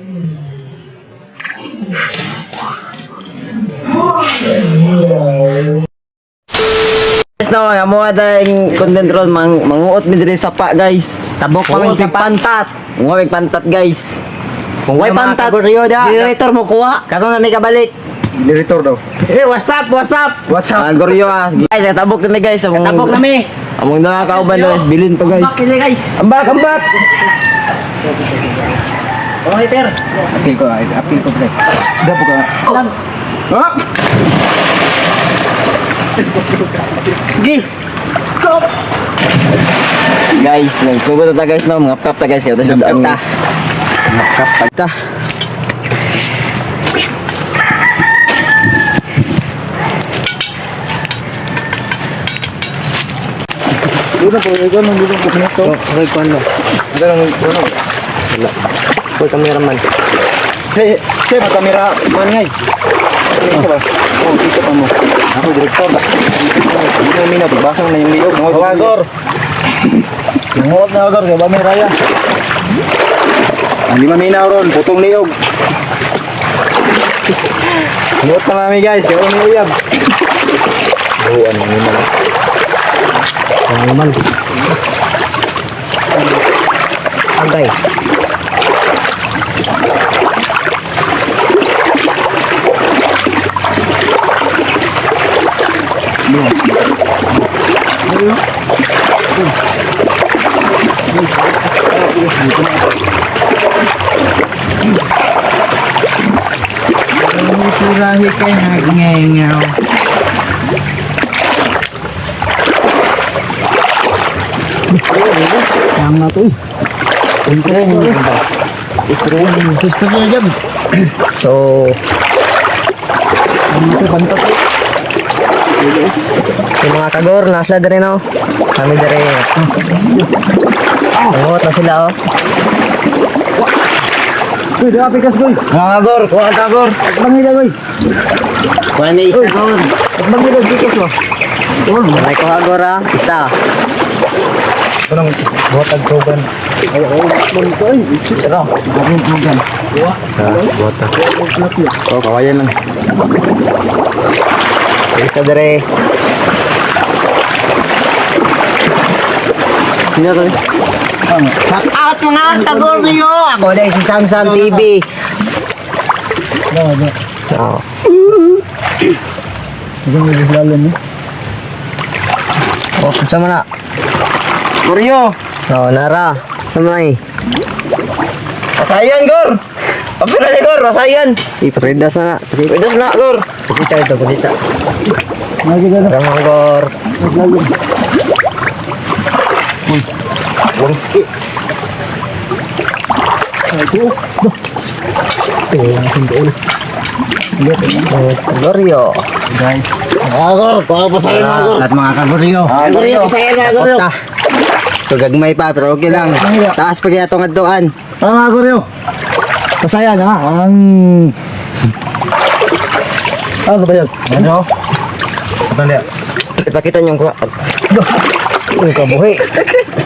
Guys, no, mga mga tayong content ron, manguot mi diri sapa, guys. Tabok pa Manguot mi sa mig pantat. Manguot mig pantat, guys. Kung Way way pantat, kaguryo da. Director mo kuha. Karon na may kabalik. Director daw. Hey, what's up? What's up? What's up? Mga goryo ah. Guys, katabok na mi, guys. Tabok na mi. Among nakakauban na guys, bilin pa, guys. Ambak sila, guys. Ambak, ambak. Okay, ter. Apil ko, ay, apil ko pre. Dapo ka. Ha? Gi. Go. Guys, magsugod na ta, guys, no. Mga kap ta, guys. Kaya ta Ngapkap ta. Ngapkap ta. Dito po, ikaw nang dito po nito. Okay, kuan mo. Ito nang ano. Wala. Uy, cameraman. Se, se kamera man ngay. Ito ba? Oh, dito pa mo. Ako director. Hindi na mina pagbasang na yung liog. Mga gor. Muot na gor kay ba may raya. Ang lima minaw ron, putong liog. Muot na mami guys, yung uyab. Buwan mo naman. Cameraman. Agay. Surahi kay nagngengaw. Tama to eh. Gusto niya dyan. So, yung mga kagor, nasa dere no. Kami dere. Angot na sila oh. Uy, dapat pikas koy. Mga kagor, kuha ka kagor. Bangila koy. Kuha ni isa kagor. Bangila pikas mo. May kuha gor ah. Isa. Anong buhat ang tugan? Ay, ay, man ko ay. Ito, buhat tugan. Buhat ta. Oh, kawayan lang. Isa dere. Hindi to. Eh. Shout out mga kagoryo! Ako dahil si Samsam TV. No, no. Oh. Ito mo lalim eh. Oh, sama na. Goryo. Oh, nara. Sama eh. Pasayan, Gor. Apira ni Gor, pasayan. Ipredas na na. Pwede na, Gor. Pakita ito, pakita. Nakikita na. Tara mga gor. Lalim. Wangski. Ay, ko. Goryo. Guys. Agor, kuha pa sa agor. At mga kagoryo. Goryo, pasayan na, Goryo. Tapos ta. Gagmay pa, pero okay lang. Taas pa kaya itong adtuan. Ah, mga goryo. Pasayan ha, ang ano ba yan? Ano? Ano Ipakita niyo yung kuha. Uy, kabuhi.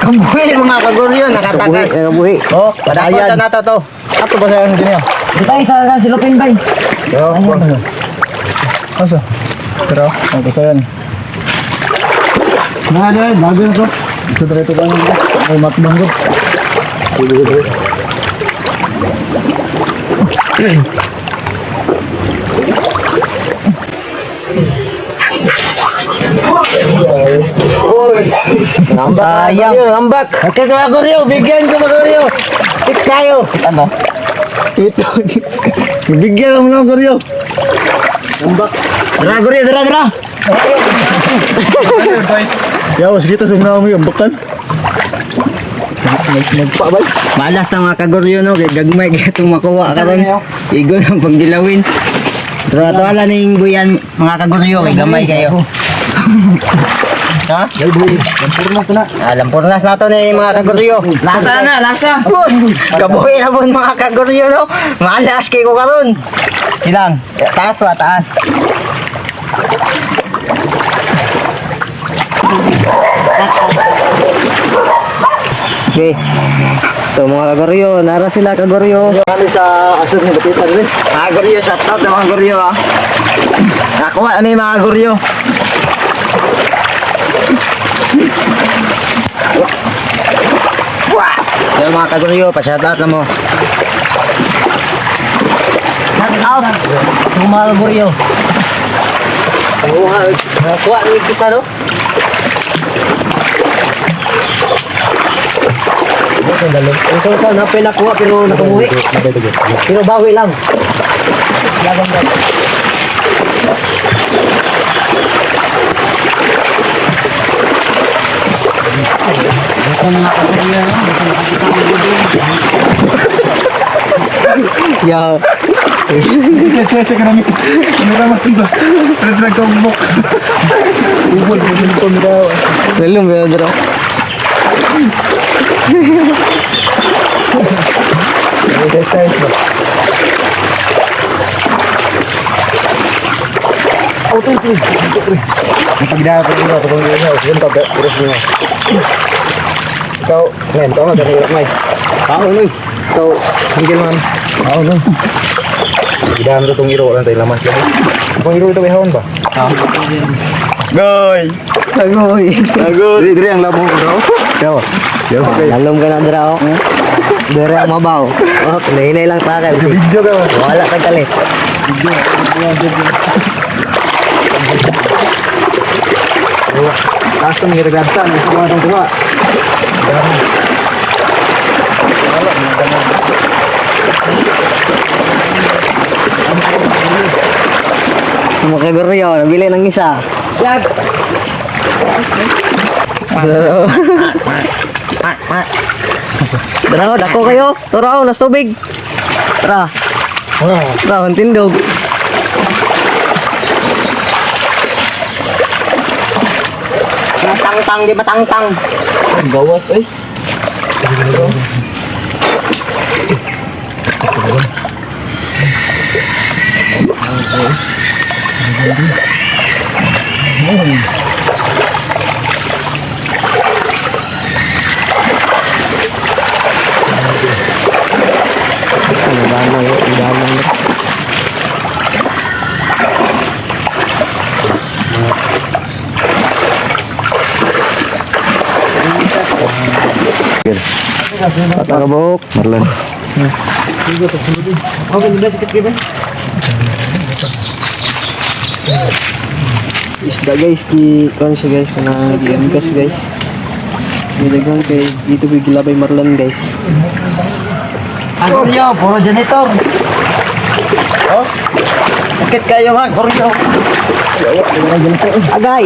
Kabuhi mga kagoryo, nakatakas. Kabuhi. Oh, Padakot pasayan. na nato to. Ato pasayan din ya. Tay, sa silupin bay. Yo, Asa? Pero, oh, pasayan. Nah, ada, bagus to. Isa dito lang. May matbang ko. Ngambak. Sayang. Ngambak. Okay, mga goryo, bigyan ko mga goryo. Hit kayo. Ano? Ito. Bigyan mo mga goryo. Dara, Goryo, dara, dara. Yawas kita sa mga yung bakan. Nagpa ba? Malas na mga kagoryo no, kay gagmay kay itong makuha karon. Igo ng panggilawin. Pero ato ala ning buyan mga kagoryo kay gamay kayo. Ha? Ay, buhay. Lampurnas na. Ah, lampurnas na to ni mga kagoryo. Lasa na, lasa. Kabuhi na po mga kagoryo no. Malas kay ko karon. Ilang? Taas pa, taas. Okay. So mga kagoryo, nara sila kagoryo. Kami sa asar ni Batita rin. Mga goryo, shout out na mga goryo ah. Nakuha na yung mga goryo. So mga kagoryo, pa-shoutout na mo. Shout out. Mga kagoryo. Kuha ni kisa no? Ang sa na nakuha pero nakabuhi. Pero bawi lang. Laban ba? Yo. Pero nagkambok. Ubod mo din ito miraw. Lalong ba dro? Pagdaan ko nyo, kapag nyo, sige ka, puros nyo. Ikaw, ngayon, ikaw nga, ganun may. Ako nun. Ikaw, hinggil man. Ako nun. Pagdaan ko itong iro, wala tayong lamas lang. Kung iro ito, may hawan ba? Goy! Agoy. Agoy! Diri, diri, ang labo ko daw. Yawa. Yawa. Lalong ka na dra oh. Dere ang mabaw. Oh, nahinay lang takal. Video ka ba? Wala kang kalit. Taas na mga grabtan, gusto ko itong kuha. Mga kagoryo, nabili ng isa. Lag. Tara, dako kayo. Tara, nas tubig. Tara. Tara, ang tindog. Matangtang di matangtang. Gawas eh. Ano ba mo? Ano Patakabok. Marlon. Isda guys, ki kon siya guys, na giamgas guys. Nidagang kay dito ko gilabay Marlon guys. Ang goryo, puro janitor. Oh? Sakit kayo mga goryo. Agay.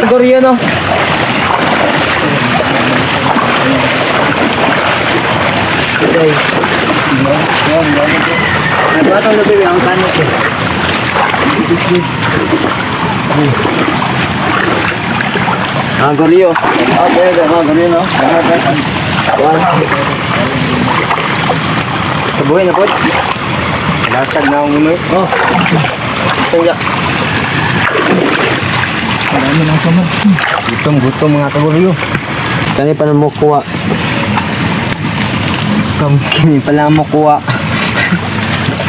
Goryo no. Guys. Nagbatong na bibi ang kanot eh. Mga goryo. Okay, mga goryo no. Sabuhin na po. Lasag na akong unoy. Oh. Tingga. Gutom, gutom mga kaguryo. Kani pa na mo kuha. Kini pala mo kuha.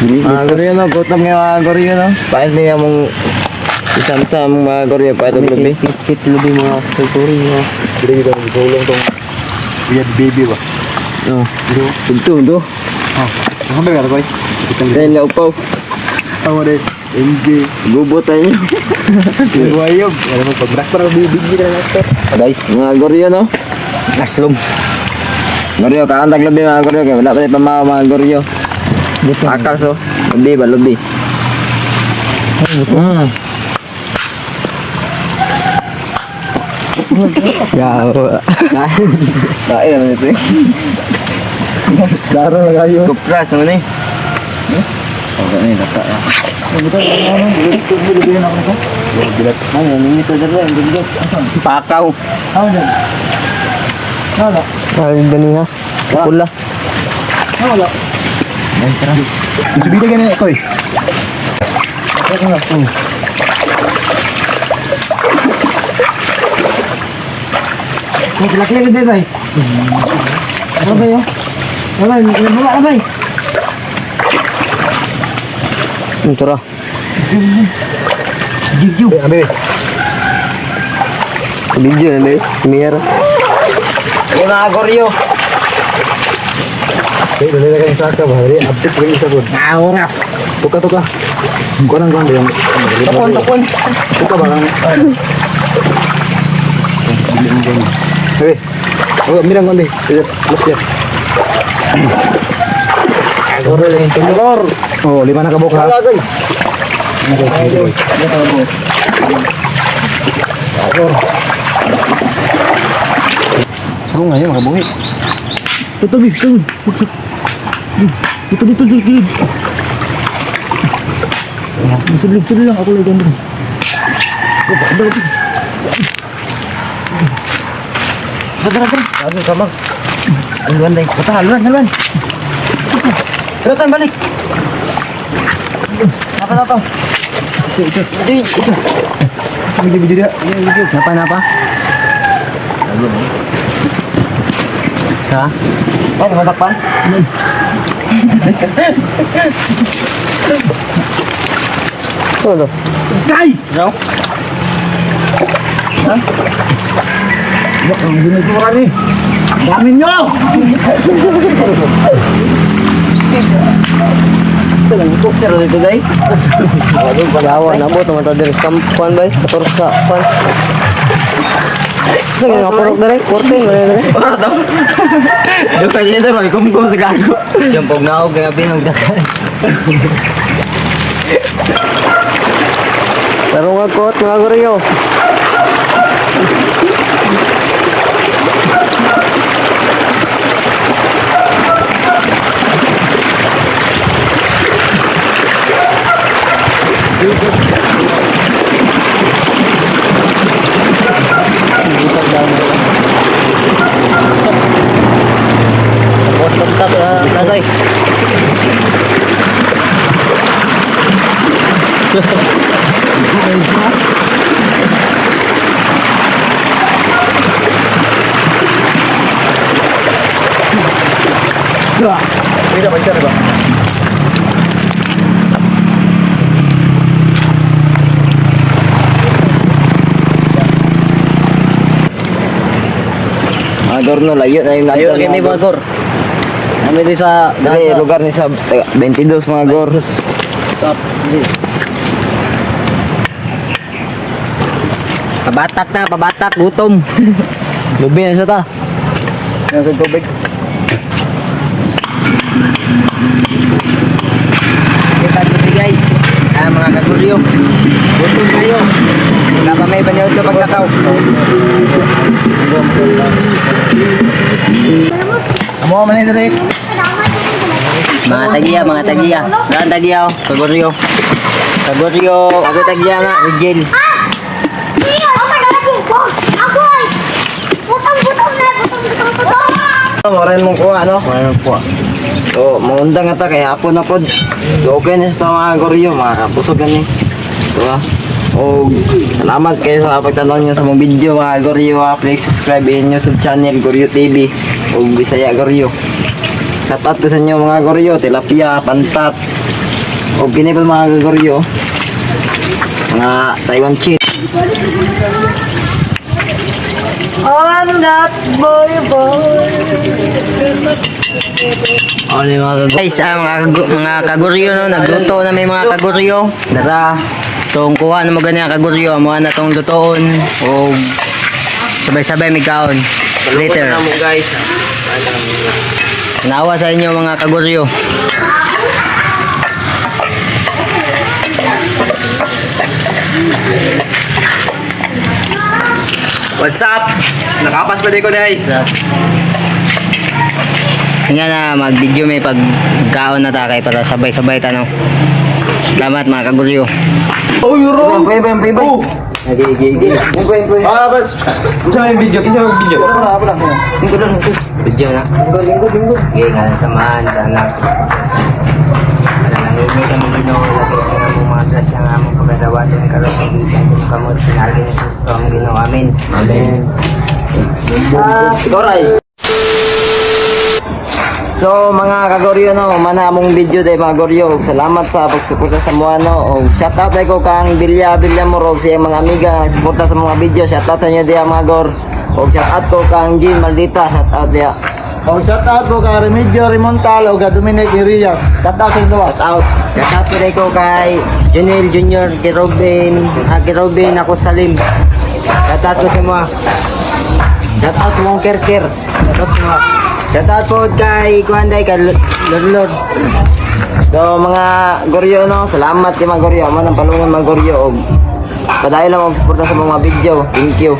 Mga goryo no, gutom nga mga goryo no. Paano niya mong isamsa mong mga goryo pa itong lubi. Kit lubi mga kulturi mga. Diri kita magulong tong weird baby ba? Oh. Ito, do. Ano ba gagawin? Dahil na upaw. Tawa rin. MJ. Gubo tayo. Buhayob. Alam mo, pag para bibig ka na ito. Guys, mga goryo no. Aslom. Goryo, kaantag lubi mga goryo. Kaya wala pa rin pamaw mga goryo. Akal so. Lubi ba, lubi. Ya. Kain naman ito eh. Daro na kayo. Kupras naman eh. Okay, na lata. Ano, nangito dito, ang dindot. Pakaw. Ay, gani ha. Pula. Ah, wala. Tara. Subida gani ako eh. Laki lagi bay. Ano ba yun? Ano ba? Ano ba? Tara. Eh, abe. Video na dahil. Miyara. Yung mga goryo. Eh, dali na kayo sa aka ba? Dali, update kayo sa good. Aura. Tuka, tuka. Kuha ng kuha yung... Tukon, tukon. Tuka ba lang? Abe. Oh, mirang kuha, be. Look ya. Agor. Oh, lima na kabuk ha. Agor. Oh, ngayon makabuhi. Ito, bi. Ito. Dito, dito, dito, dito. Sudlog, sudlog lang. Ako lang ganda. Tara, tara. Ano sama? Haluan dahil. Bata, haluan, haluan. Haluan, balik. Napa, napa. Ito, ito. Ito, ito. Sa video video dia. Napa napa? Ha? Oh, matakpan. Ano? Kay! No? Ang ginagawa ni. Dami nyo! Sir, dito day. Aduh, palawan. Nabot naman ta diri sa kampuan bay. 14 ka pan. Sa nga purok dere, 14 wala dere. Doon ka dito, may kumkum sa gago. Yung pugnaw grabe nang dagan. Tarong nga kot, mga goryo. Bottom top, tatay. Tidak baca ba? Mga gorno, layo na yung Layo kami mga gor. Kami dito sa Dali, lugar ni sa 22 mga gor. Sa Pabatak na, pabatak, gutom. Lubi na sa ta. Yang sa tubig. Kita tubig guys. Ah, mga kagulyo. Gutom kayo. Wala pa may banyaw ito paglakaw. Amo man ni direk. Mga tagiya, mga tagiya. Daan tagiya oh, kaguryo. Kaguryo, ako tagiya nga, Rigel. Maraming mong kuha, no? Maraming kuha. So, maundang nga ta kay hapon na pod. So, okay na sa mga goryo, mga kapusog na ni. So, ah. O, salamat kayo sa pagtanaw niyo sa mong video mga goryo. Ah. Please subscribe in YouTube channel Goryo TV o Bisaya Goryo. Shout out ko sa inyo mga goryo, tilapia, pantat. O kini pa mga goryo. Mga Taiwan chill. I'm that boy, boy. Ano yung mga guys, ah, mga kaguryo no, nagluto na may mga kaguryo. Dara, tong kuha na mo ganyan kaguryo, amo na tong lutoon o sabay-sabay may kaon. Later. Na mo guys. Nawa sa inyo mga kaguryo. What's up? Nakapas pa din ko dai. Nga na mag-video may pagkaon na ta kay para sabay-sabay tanong. Salamat mga kaguryo. Oh, yuro. Bye bye bye bye. Oh. Sige, sige, sige. Ah, bas. Kinsa may video? Kinsa may video? Wala, wala. Video na. Lingkod, lingkod, lingkod. Sige, nga samahan sa anak. Manalangin kami, Ginoo, labi ang among mga grasya nga among pagadawaton karon kay gikan sa imong kamot pinaagi ni Kristo among Ginoo. Amen. Amen. Ikaw, so mga kagoryo, no, mana among video day, mga goryo. Ug salamat sa pagsuporta sa mua, no. Og shout out ko kang Bilya Villamor og sa iyang mga amiga nga suporta sa mga video. Shout out sa inyo diya, mga gor. Og shout out ko kang Jean Maldita, shout out diya. Og shout out ko kay Remigio Remontal o kay Dominic Irias. Shout out sa inyo. Shout out. Shout out ko kay Junel Junior, kay Robin, kay Robin ako Salim. Shout out ko sa mga. Shout out mong Kerker. Shout out sa mga. Shout out po kay Kuanday, kay Lorlor. So mga goryo, no, salamat kay mga goryo. Amo nang palungan, mga goryo, og padayon lang og suporta sa mga video. Thank you.